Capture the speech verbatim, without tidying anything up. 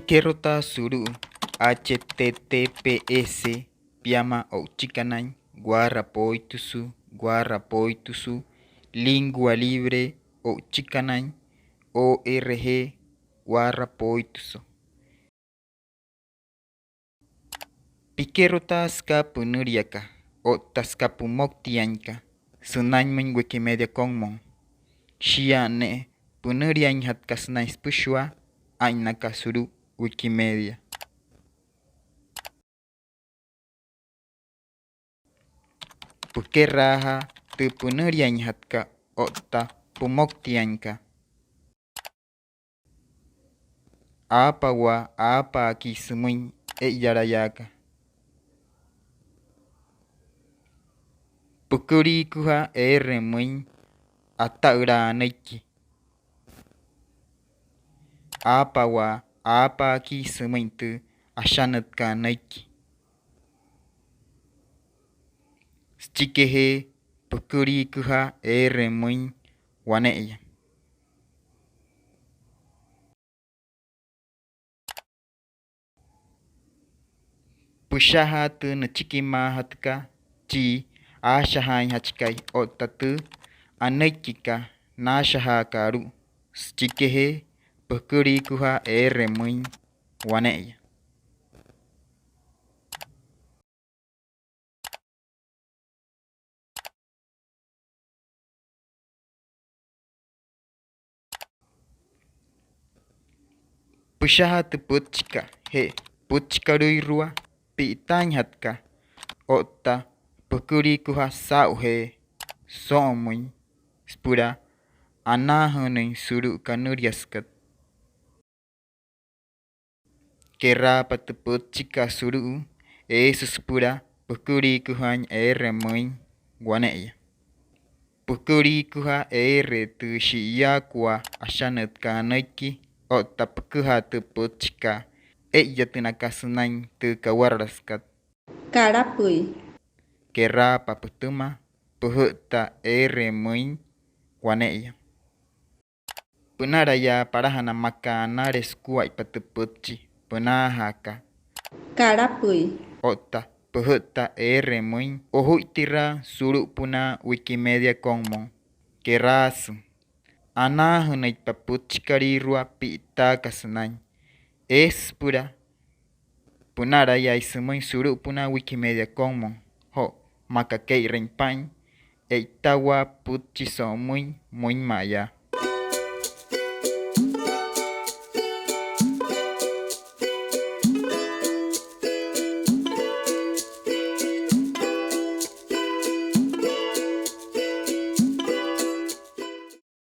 Pikerotaa sulu'u H T T P S piama o'uchikanain, warra poitusu, warra poitusu, lingua libre o'uchikanain, O R G, warra poitusu. Pikerotaa süka pünüliaka otta süka pümouktiainka sünainmüin Wikimedia Commons. Shia ne'e pünüliainjatka sünain süpüshua aa'innaka sulu'u Wikimedia. Pükeraajaa tü pünüliainjatkat otta pümouktiainkat. Aapawaa aapaakii sümüin e'iyalayaaka. Püküliikujaa eere müin ata'ülaa anüiki. Aapawaa aapaakii sümüin tü ashanütkat anüiki. Süchikijee püküliikujaa eere müin wane'eya. Püshajaa tü nüchikimaajatkat chi aashajaainjachikai otta tü anüikikat naashajaakat alu'u. Süchikijee püküliikujaa eere müin wane'eya. Püshajaa tü pütchikat je pütchikalüirua pi'itaainjatkat otta püküliikujaa saa'ujee soo'omüin süpüla anaajünüin sulu'u kanüliasükat. Keraapa tü pütchikat sulu'u, eesü süpüla püküliikujaain eere müin wane'eya. Püküliikujaa eere tü shi'iyaakua ashanütkat anüiki otta püküjaa tü pütchikat e'iyatünaka sünain tü kawaralasükat. Kalapüi. Keraapa pütüma, püjü'ttaa eere müin wane'eya. Pünalayaa palajana maa aka anale sukuaippa tü pütchi pünaajaakat. Kalapüi. Otta püjüttaa eere müin ojuittiraa sulu'upünaa Wikimedia Commons. Keraasü, anaajünüitpa pütchikalüirua pi'itaakat sünain. Eesü süpüla pünalayai sümüin sulu'upünaa Wikimedia Commons joo maa aka kee'irüin paa'in e'itawaa pütchi so'omüin müinma'a yaa.